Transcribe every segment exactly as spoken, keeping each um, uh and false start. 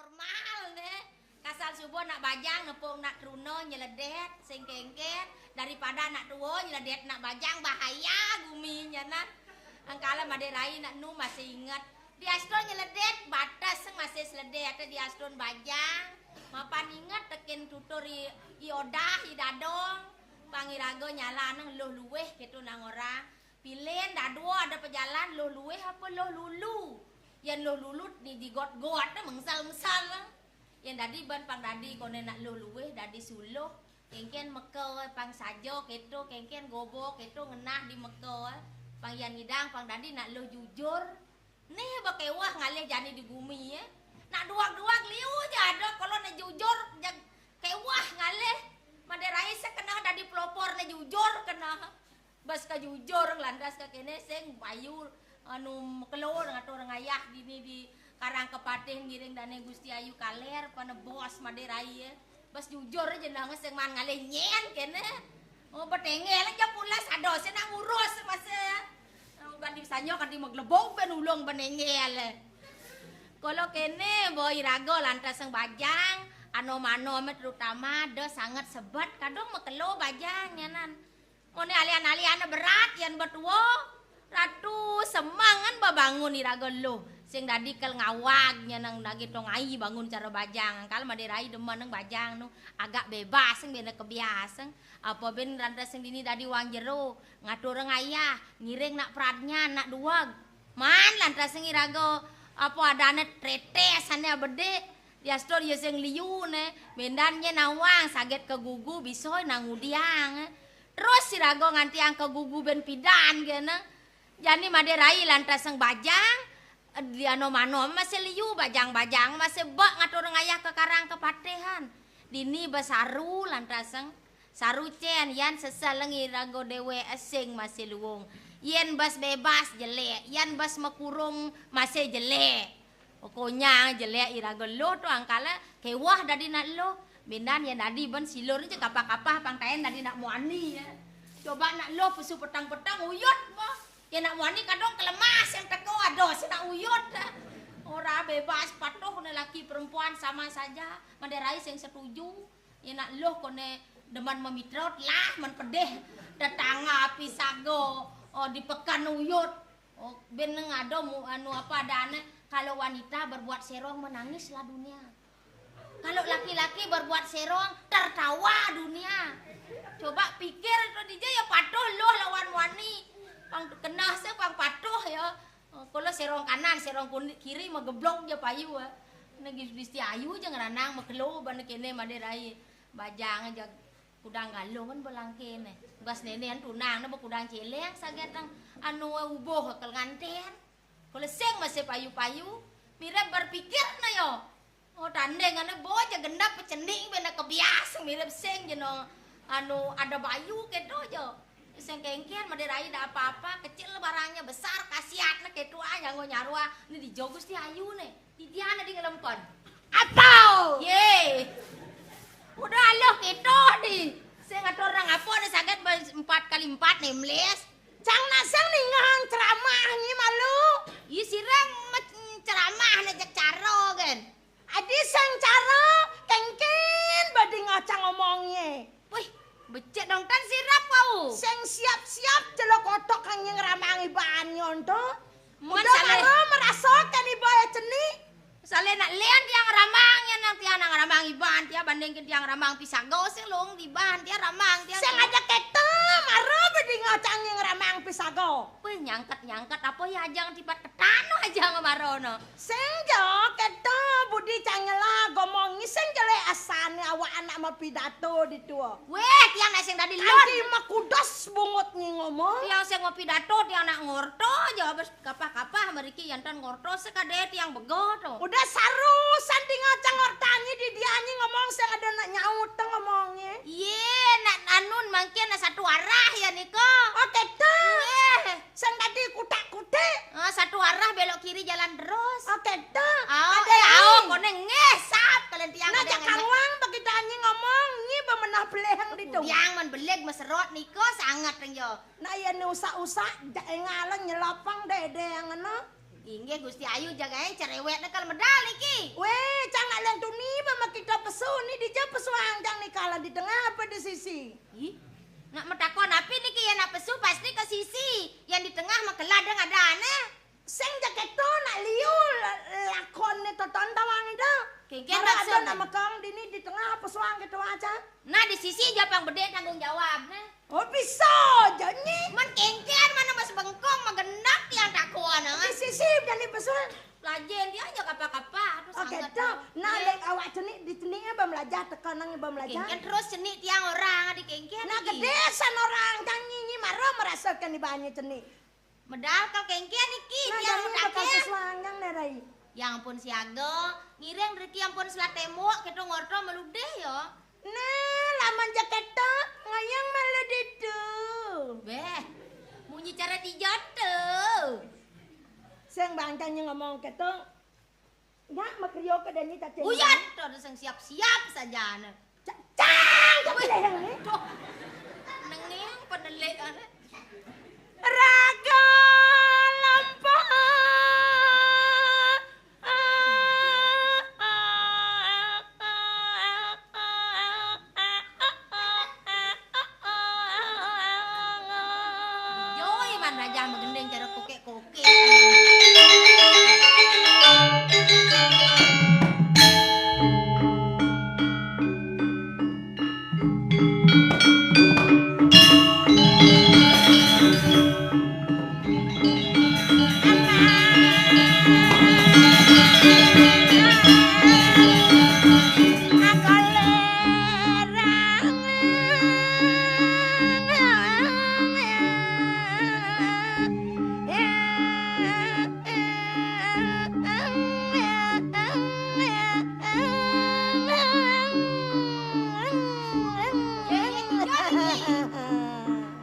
Normal ne. Kasal suba nak bajang nepuk nak truna nyeledet sing kengken daripada nak tua nyeledet nak bajang, bahaya gumi nyanan. Angkala Made Rai nak nu masih inget. Diastun nyeledet batas sing masih seledet diastun bajang. Mapan inget tekin tutur i, i odah i dadong. Pang iraga nyala nang luh luweh ketu nang orang. Pilih dadua ada pejalan luh luweh apa luh lulu. Yan luh lulu di digot-got mengsal-mengsal. Yan dadi ban pang dadi kone nak luh luweh dadi suluh. Kengken meka pang saja ketu, kengken gobo ketu ngenah di meka. Pang yan ngidang pang dadi nak luh jujur. Nih ba kewah ngalih jani di gumi ya. Nak duag-duag liu ja ada kalau nak jujur jag kewah ngalih. Made Rai sekenah dadi pelopor nak jujur kenah. Bas kajujur lantas ka kene sing bayu anu mekelo ngatur ngayah dini di Karang Kepatih ngiring dane Gusti Ayu Kaler panebos Made Rai ya. Bas jujur aja nang sing man ngalih nyen kene. Oh, betengel aja pulas ada sing nak ngurus masa. Bandi sanyo kadi meglebok ben ulung benengel. Kalau kene boy raga lantas sing bajang, ano-mano terutama ada sangat sebet kadung mekelo bajang nyanan. Mone alian-alian berat yan betua. Ratu semangan bebangun iraga luh. Sing dadi kel ngawag nyanang dagi tong ai bangun cara bajang. Kal Made Rai demen nang bajang nu agak bebas sing bena kebiasang. Apa ben ranta sing dini dadi wang jero ngatur ngayah ngiring nak pradnya nak duag. Man lantas sing iraga apa adane tretes ane abede. Diastur ya sing liu ne, mendan nye nawang saget kegugu bisoi nang udiang. Terus siraga ngantiang kegugu ben pidan kene. Jani Made Rai lantas sing bajang, diano mano masih liu, bajang-bajang masih bek ngatur ngayah ke Karang Kepatihan. Dini besaru lantas sing saru cen yan sesel ngi raga dewe esing masih luung. Yen bas bebas jelek, yan bas mekurung masih jelek. Pokoknya jelek iraga lo tu angkala kewah dadi nak lo. Bindan yen dadi ben silur je kapah-kapah pang taen dadi nak muani ya. Coba nak lo pesu petang-petang uyut mo. Ya nak muani kadang kelemas yang teko ada si nak uyut. Ora bebas patuh ne laki perempuan sama saja. Made Rai sing setuju. Inak luh kone demen memitrot lah men pedih tetangga pisaga, oh, di pekan uyut. Oh, ben neng ada mu, anu apa adane, kalau wanita berbuat serong menangislah dunia. Kalau laki-laki berbuat serong tertawa dunia. Coba pikir tu dija ya patuh luh lawan wani. Pang kenah se pang patuh ya. Oh, kalau serong kanan, serong kun-, kiri mah geblok je payu, eh. Nah, Gusti Ayu je ngeranang mekelo bane kene Made Rai. Bajang aja kudang galungan belangkene. Bas nenean tunang ne bekudang celeng sagetang anu uboh ke nganten. Kalau sing masih payu-payu, mirip berpikir na yo. Oh, tanding ane bo je gendap pecening bena kebias mirip sing je no anu ada bayu kedo je. Sing kengkian Made Rai dak apa-apa, kecil barangnya besar, kasiat ne kedo ah nyanggo nyarua. Ini di jogus di ayu ne. Di dia ne di ngelempon. Atau ye. Udah aloh kedo di. Sing atur nang apa ne saget ba-, empat kali empat ne mles. Cang nasang ningang ceramah ngi malu. Iya sirang me-, ceramah ne jek caro gen. Adi sang cara kengken bading acang omongnya. Wih, becek dong tan sirap kau. Sing siap-siap jelo kotok kang yang ramang ibaan nyonto. Udah saleh. Malu merasa kan iba ya ceni. Saleh nak lian tiang ramang ya nang tiang nang ramang ibaan tiang bandingkan tiang ramang pisago sing long di ibaan tiang ramang tiang. Sing aja keta mara bading acang yang ramang pisago. Wih, nyangket-nyangket apa ya ajang tipat ketano ajang marono. Sing jo keto budi cangela gomongi sing jele asane awak anak mau pidato di tua. Weh, tiang nak sing dadi lon. Kanti makudos bungut ngi ngomong. Tiang sing mau pidato, tiang nak ngorto jo bes kapah-kapah meriki yantan ngorto sekade tiang bego to. Udah saru sanding acang ngortani di dia nyi ngomong sing ada nak nyaut to ngomongi. Iye, nak anun mangkin nak satu arah ya niko. Oh, keto. Iye. Sing dadi kutak-kutik. Ah, satu arah belok kiri jalan terus. Oh, keto. Au, ada eh, au, ini. Kone ngesap kalian tiang. Nah, ada jak yang kangwang begitu anjing ngomong, nyi bemenah beleheng di tu. Tiang men beleg meserot niko sangat deng yo. Nah, ya ni usak-usak, jak engalang nyelopang dede yang ngeno. Inggih Gusti Ayu, jagain cerewet nekel medal niki. Wéh, cang nak leng tuni ba makita pesu ni, dija pesu angkang ni, kala di tengah apa di sisi? Ih, nak matakon api niki, yén nak pesu pasti ka sisi, yén di tengah makela deng adané. Sing ja kéto nak liu la-, lakoné toton tawang ida. Kéngkén. Mara ada maksudné? Nak mekang dini di tengah pesu angkang kéto aja. Nah, di sisi ja pang bedé tanggung jawabné. Oh, bisa ja nyi. Men kéngkén, mana Mas Bengkong magendak tiang takon, ah. Di sisi jani pesu. Lajén tiang ja kapa-kapa. Aduh, oh, sanget kéto. Nah, iya. Lek awak cenik di cenik ba melajah, teka nang ba melajah. Kéngkén terus cenik tiang orang di kéngkén. Nah, iki gedé san orang tang nyinyi mara merasakan di banyu cenik. Medal kal kéngkén iki. Nah, tiang jani bakal mutakin. Sesuangan né, Rai. Yang ampun siaga, ngiring driki ampun selat témbok, kéto ngorta meludih ya. Nah, lamun ja kéto, ngoyong malu ditu. Béh, munyi cara dijata. Sing bangkang ngomong kéto, nyak makrio ka dani tadi. Uyat, to sing siap-siap saja, nah. Ca-, cang, ka pilih yang ni. Tuh, nenging penelik, ah. Raga lampa. Yo, iman raja magending cara kokék-kokék.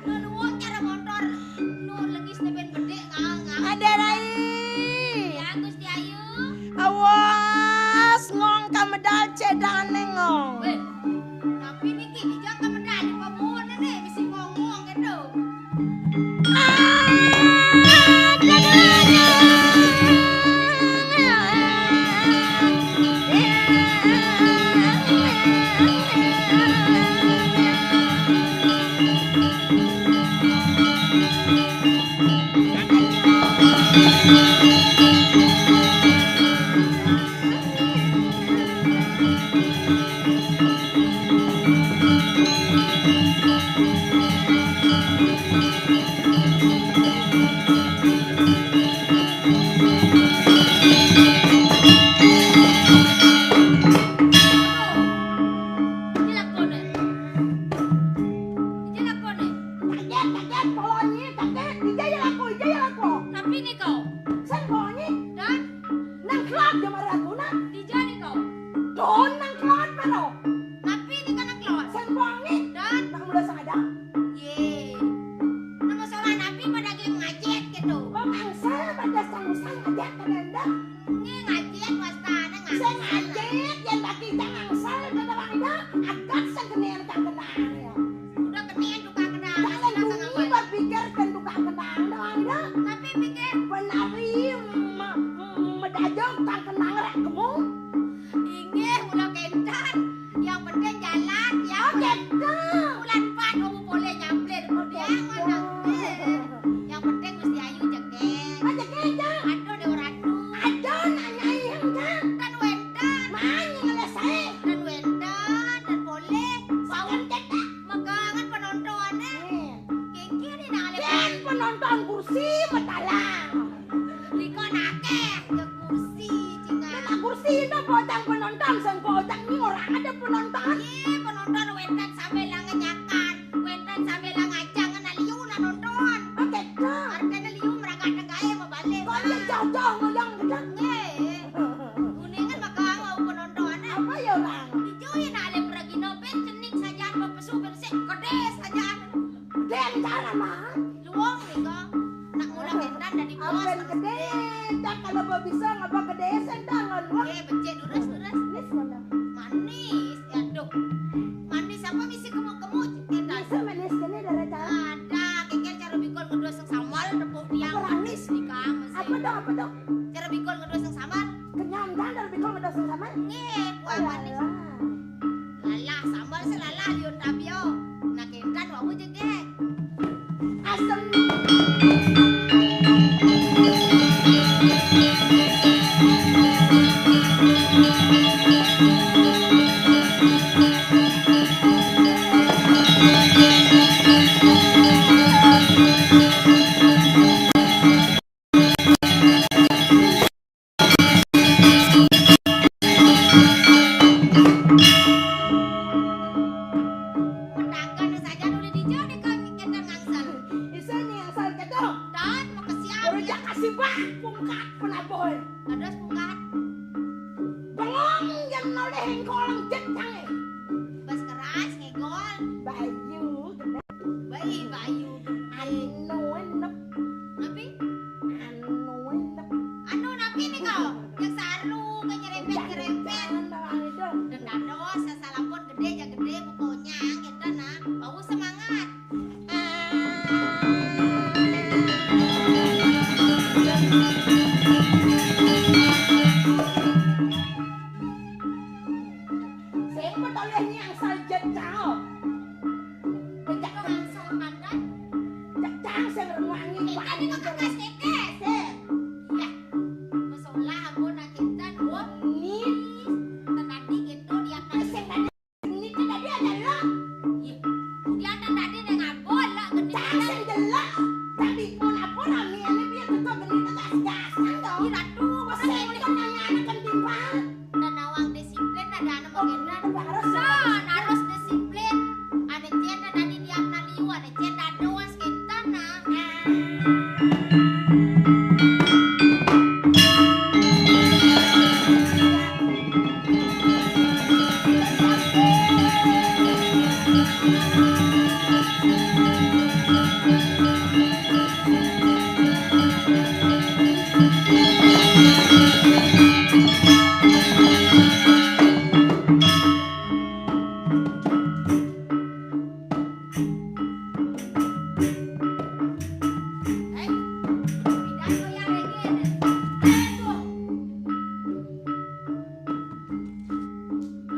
Nuwun cara montor, nur legis tebén bedé, ngang, ngang. Ada Rai. Ya, Gusti Ayu. Awas, ngong ka medal cédané ngong. Wéh, tapi niki dijak ka medal di pamuwun né, bisi ngong-ngong kéto. Iki lakone. Iki lakone. Kaget, kaget, polonyi, kaget. Ija ya laku, ija ya laku. Tapi nika. Sen polonyi. Dan? Nang kelot ya mara aku, nah. Ija nika. Don nang kelot mara. Tapi nika nang kelot. Sen polonyi. Dan? Nang mula sadar. Yé. Nama salah napi pada ge ngajit gitu. Oh, mangsa pada sang-sang ngajit kadang. Nggih, ngajit wastane ngangsel. Sing ngajit, yen bagi cang ngangsel, kata Bang Ida, agat sing genien kang kenang, ya. Udah genien tukang kenang, tak ada kang apa? Berpikir kan tukang kenang, Bang Ida. Tapi pikir. Penari, me-, me-, medajong kang kenang rak kemu. Inggih, mula kenten. Yang penting jalan, ya. Oh, gitu. Bulan empat, kamu boleh nyamplin. Oh, dia gitu. Mana? Eh, yang penting Gusti Ayu jegeg. Oh, jegeg, Jang. Aduh, Dewa Ratu. Aduh, nak nyai, Jang. Dan wenten. Mana ngeles saya? Dan wenten, dan boleh. Sawan cetak. Megangan penonton, eh. Iya. Kiki ni nak lewat. Yen penonton kursi metalang. Riko nakeh ke kursi, cingan. Nek kursi itu bocang penonton, sing bocang ni orang ada penonton. Iya, penonton wenten sambil ngenyakan, wenten sambil ngajang, ngena liu nak nonton. Oh, gitu. Artinya liu meragak negae mebalik. Kok dia jauh-jauh ngoyong gedang? Nggih. Kuningan bakal mau penonton, eh. Apa ya, Bang? Dijuin ale peragina ben cenik sajaan, bepesu ben sik, gede sajaan. Gede cara, Bang. Luwung nika. Nak ngulang endan dadi bos. Aben terus gedé, gede. Cak kalau mau bisa ngapa gedé sendang luwung. Oke, becik durus, durus. Nis mana? Manis, ya aduh. Manis apa misi kemuk-kemuk endan? Bisa manis gini dari cara. Ada, kengken cara bikul ngedus sing samal tepuk tiang. Apa manis? Nika mesti. Apa tuh, apa tuh? Aduh, sasalah pun gedé ja gedé, pokoknya kita nah, bau semangat. Sing petoléh nyang saljet cao. Kok angsal mandan? Cak cang sing rengangi. Kita di kok kekas kekes. Sing. Iya. Masalah ampun nak kinten, wong. Ni. Tadi gitu dia kan. Sing tadi, ni kan tadi ada lo. Iya. Dia kan tadi nang abon lah, gede. Cang sing delok. Tadi mau lapor rame ini dia tetep gede, tetep gas-gasan dong. Iya, ratu. Sing kan nanya anak kan timpal. Dan nawang disiplin, ada anak makin. Harus. Nah, harus disiplin. Ada cen dan tadi dia pernah liu, ada cen dan doas kita nah.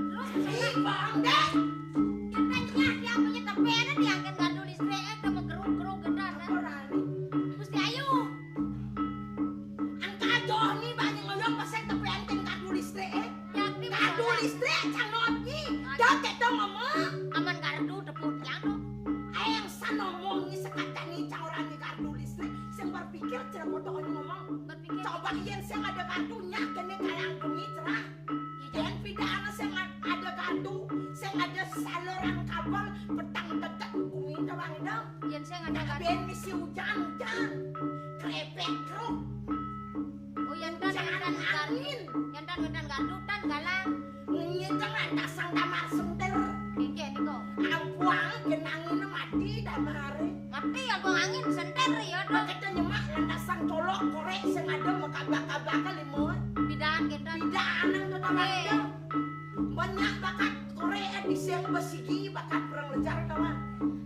Terus, ih, Bang Dek. Kita nyah, dia punya tepean, dia akan gardu listrik, eh, sama geruk-geruk, gendar, kan? Gusti Ayu. Angka joh ni, banyak ngoyong, pasal tepean, kan gardu listrik, eh. Gardu listrik, cang not ni. Dah, kita ngomong. Aman gardu, tepuk tiang, no. Ai, yang san ngomong ni, sekatan ni, cang orang ni gardu listrik. Sing berpikir, cerah foto ngomong. Berpikir. Coba, yen sing ada gardu, nyah, kene kalang bumi, cerah. Yen pidana sing ad-, ada gardu, sing ada saluran kabel, petang tetep kuminta bang dong. Yen sing ada gardu. Ben misi ujan, ujan. Krepek kruk. Oh, yen tan ujan wetan gar-, angin. Yen tan wetan gardu, tan galang. Ngenyit lantasan damar senter. Kengke niko. Ampuang genangin mati damare. Mati ya, bang, angin senter ya, dong. Kita nyemak lantasan colok korek sing ada mekabak-kabak limo. Bidaan kita. Bidaan yang tetap ada. Banyak bakat korek di siang besigi bakat perang lejar kawan.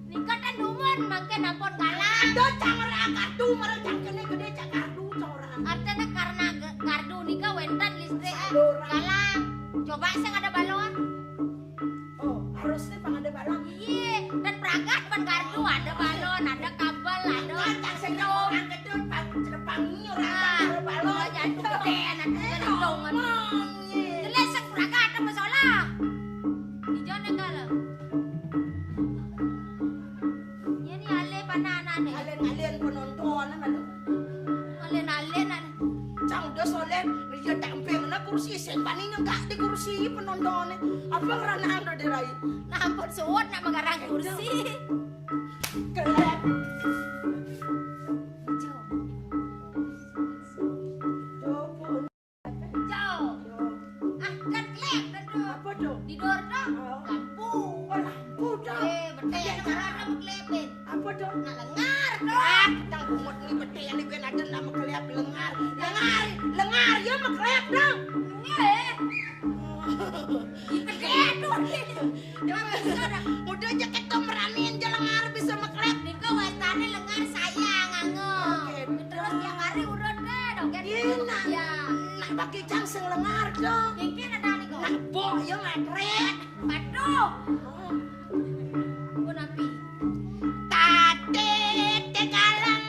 Nika tan dumun mangke napon galang. Ada cang ora kartu, mara cang kene gede cak kartu, cang ora. Artinya karena ge-, gardu nika wenten listrik, eh, galang. Coba sing ada balon. Oh, harusnya pang ada balon. Iya, dan pragat pan gardu ada balon, ada kabel, ada. Kan tak sing orang gedut pang cerepang ni orang ada balon. Oh, jadi gede anak itu. Jelas sing pragat ada masalah. Ijo nang kala. Iya ni alih panah anakne. Alih-alih penonton, aduh. Alih-alih anak. Cang udah soleh, iya tamping na kursi, sing paning enggak di kursi penontonnya. Apa ngeranang do derai? Nah, ampun suwut nak mengarang kursi. Kelek. Jo. Jo. Ah, kan klep, kan, Jo. Apa, Jo? Tidur, Jo. Oh. Lampu. Oh, lampu, Jo. Eh, betul, ada marah, ada meklepin. Apa, Jo? Nak lengar, Jo. Ah, tang bungut ni betul yang dibuat ada nama kelep lengar. Lengar, lengar, ya, mekelep, Jo. Iya, eh. Gede, aduh. Emang bisa dah. Udah aja kita meraniin je lengar bisa mekrek. Nika wetane lengar saya nganggo. Oke. Terus tiap hari urut deh, dong, kan? Iya, nak. Ya. Nak bagi cang sing lengar, dong. Mungkin ada nih, kok. Nak bok, ya, ngekrek. Waduh. Oh. Pun api. Tadi tegalang.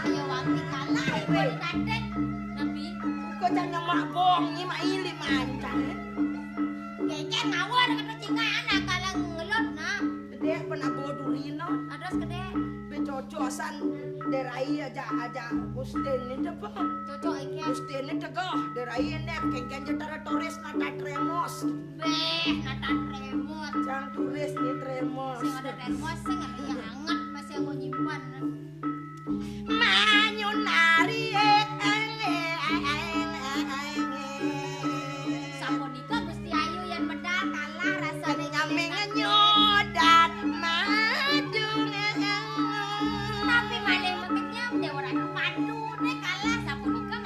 Ayo, wanti kalah, ibu, tadi. Nabi. Kok jangan mak bohong, ni mak ili mancang. Keke ngawur, kena cinga anak, kalang ngelut, nah. Gede, pernah bodoh rino. Aduh, gede. Be cocok san derai aja, aja Gusten ni apa? Cocok iki. Gusten ni tegah, derai ni kengkeng je tara tores nata tremos. Beh, nata tremos. Cang turis ni tremos. Sing ada tremos, sing ada yang hangat, masih aku nyimpan. Manyun ari, eh, eh, eh, eh, eh, eh. Sapunika Gusti Ayu yen medal kalah rasane nyameng nyodat madu. Tapi malih mekenyem, Dewa Ratu Madu ne kalah sapunika.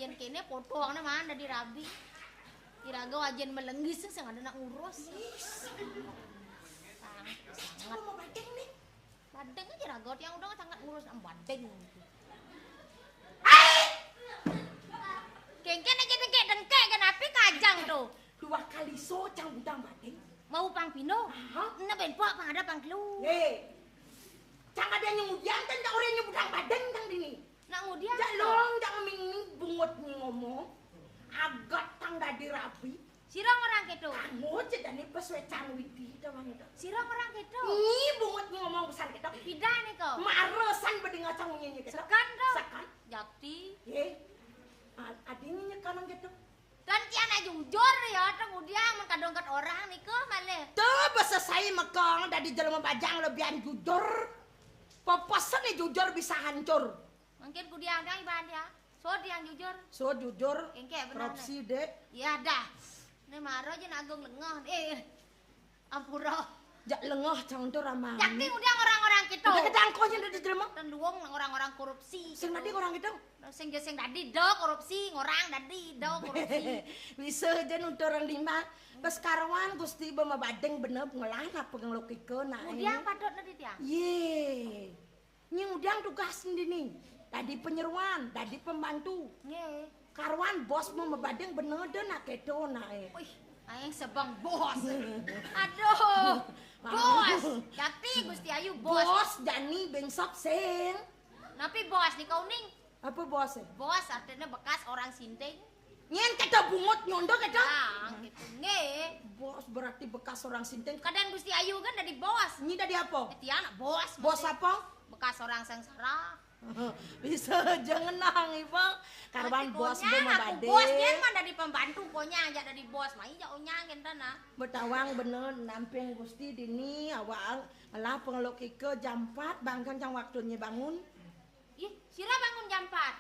Yén kéné potongné mana dadi rabi. Iraga wajin malenggis sing ada nak ngurus. Sangat, sangat. Mau badeng nih. Badeng aja raga tiang udah sangat ngurus nak badeng. Kéngkén aja dengkék-dengkék, kenapi kajang tuh? Dua kali so cang budang badeng. Mau pang pino? Aha. Ena ben pok pang ada pang telu. Hé. Cang ada nyang ngudiang kan cang orang nyang budang badeng cang dini. Nak ngudiang? Jak long, jak ngeming bungut nyi ngomong. Agat tang dadi rabi. Sira ngorang kéto. Kamu jejane pesuécan widi tawang itu. Sira ngorang kéto. Nyi bungut nyi ngomong pesan kéto. Pidan nika. Maresan bedinga cang nyi kéto. Sekan to. Sekan. Jakti. Ye. A-, adine nyekan kéto. Dan tiang nak jujur ya, tang ngudiang men kadang ket orang nika malih. Tuh, besesai mekang dadi jelema bajang lebihan jujur. Pepesen nih jujur bisa hancur. Mungkin kudiang dang iban dia. So tiang jujur. So jujur. Engke bener. Korupsi, Dek. Ya dah. Ini maro aja nagung lengah. Eh, ampura. Jak lengah cang tu ramah. Jakti ngudiang orang-orang kéto. Udah ketangkoh nya dadi jelema. Dan luwung orang-orang korupsi. Sing kéto. Dadi orang kéto. Sing ja sing dadi do korupsi, ngorang dadi do korupsi. Bisa aja nutur orang lima. Pas karuan Gusti ba mabadeng bener ngelah apa ngelukika nak. Ngudiang patut dadi tiang. Ye. Nyi ngudiang tugas sendiri. Dadi penyeruan, dadi pembantu. Nggih. Karuan bos mau mabadeng bener deh nak kéto nak, eh. Wih, aing sebeng bos. Aduh, bos. Jakti Gusti Ayu bos. Bos jani bengsop sing. Napi bos nika uning? Apa bos, eh? Bos artinya bekas orang sinting. Nyén kéto bungut nyondo kéto. Ah, gitu. Nggih. Bos berarti bekas orang sinting. Kadang Gusti Ayu kan dadi bos. Nyi dadi apa? Eh, tiang nak bos. Bos apa? Bekas orang sengsara. Bisa aja ngenang, Ibu. Karuan bos konyang, aku badé. Bos nyén mah dadi pembantu konyang aja dadi bos. Mah iya onyang kénten nah. Betawang bener namping Gusti dini awak ngelah pengelukika jam empat bangkan cang waktunye bangun. Ih, sira bangun jam empat.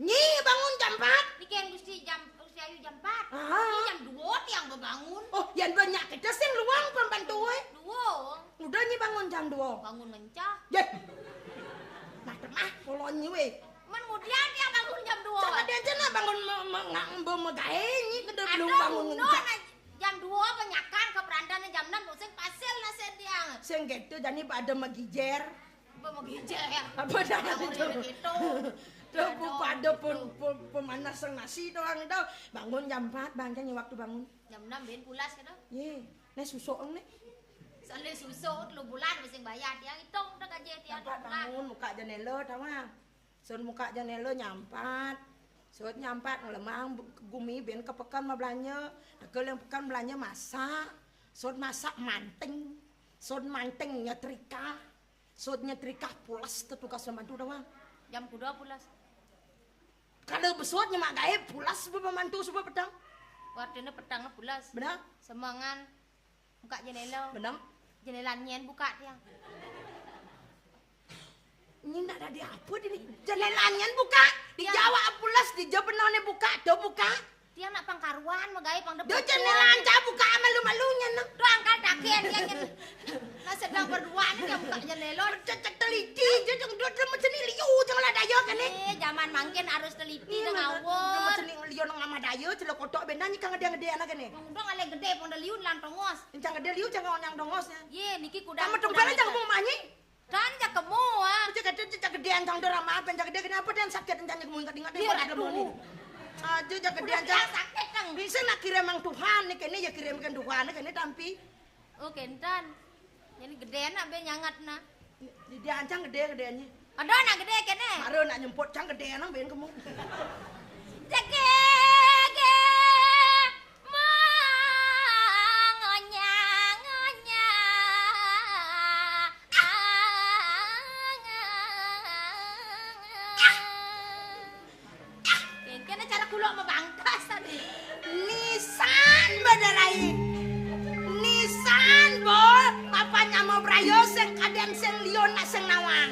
Nyi bangun jam empat. Niki Gusti jam, Gusti Ayu jam empat. Aha. Nyi jam dua tiang bebangun. Oh, yan banyak kita sing luang pembantu, eh. Dua. Udah nyi bangun jam dua. Bangun mencah. Yeh. Nah, temah kolon nyi, weh. Men ngudian tiang bangun jam dua. Coba dia aja nah bangun me-, me-, ngang-, be-, megaé nyi kedé belum bangun mencah. Jam dua penyakan ke perandan jam enam sing pasil nasib tiang. Sing gitu, jani pada megijer. Apa megijer? Apa dah itu? Gitu. Tuh, pada pun, pun, pemanasan nasi doang itu. Bangun jam empat, bangkanya waktu bangun. Jam enam ben pulas gitu. Ye, nih susuk nih. Soalnya susuk, telu bulan mesti bayar. Dia hitung udah gaji dia. Empat bangun, buka jendela, tawa. Sun muka jendela nyampat. Sun nyampat ngelemang bu-, gumi ben ke pekan mah belanja. Teka yang pekan belanja masak. Sun masak manting. Sun manting nyetrika. Sun nyetrika pulas tu tugas pembantu doang. Jam kuda pulas. Kalau besut nyemak gaib pulas sebab pembantu sebab petang. Artinya petang pulas. Benar? Semangan. Buka jendela. Benar. Jendela nyen buka tiang. Ini nak ada apa ini? Jendela nyen buka. Di Jawa pulas, di Jawa benone buka, do buka. Tiang nak pangkaruan, megai pang depet. Do jendela anja buka malu-malunya nak. Do angkat kaki dia nyen. Nah, sedang berdua nih dia buka jendela. Cek, cek teliti, dia jangan dua macam ni liu, jangan lah daya kan ni. Eh, zaman mangkin harus teliti. Iya, dengan mana? Awor. Macam ni liu nang amat daya, celok kotok benar ni kang ada gede anak ni. Bang udah ngalih gede, bang dah liu lan tongos. Encang gede liu, jangan onyang dongosnya. Ye, niki kuda. Kamu tumpel aja kamu manyi. Dan ja kemu, ah. Aja gede, aja gedean tang drama apa, aja gede kenapa dan sakit encang kamu ingat-ingat. Iya, pada aduh. Kemu ni. Aja ja gedean. Udah, aja. Sakit, Kang. Bisa nak kirim mang Tuhan ni, kene ya kirim kan Tuhan ni, kene tampi. Oh, kentan. Jadi gede nak be nyangat nah. Di, di ancang gede gedenya. Ada nak gede kene. Baru nak nyemput cang gede nang ben kemu. Jegege mangonya-ngonya. Kene cara kulok mabangkas tadi. Nisan badarai. Nisan bol apa nyama brayo sing kadang sing lion nak sing nawang.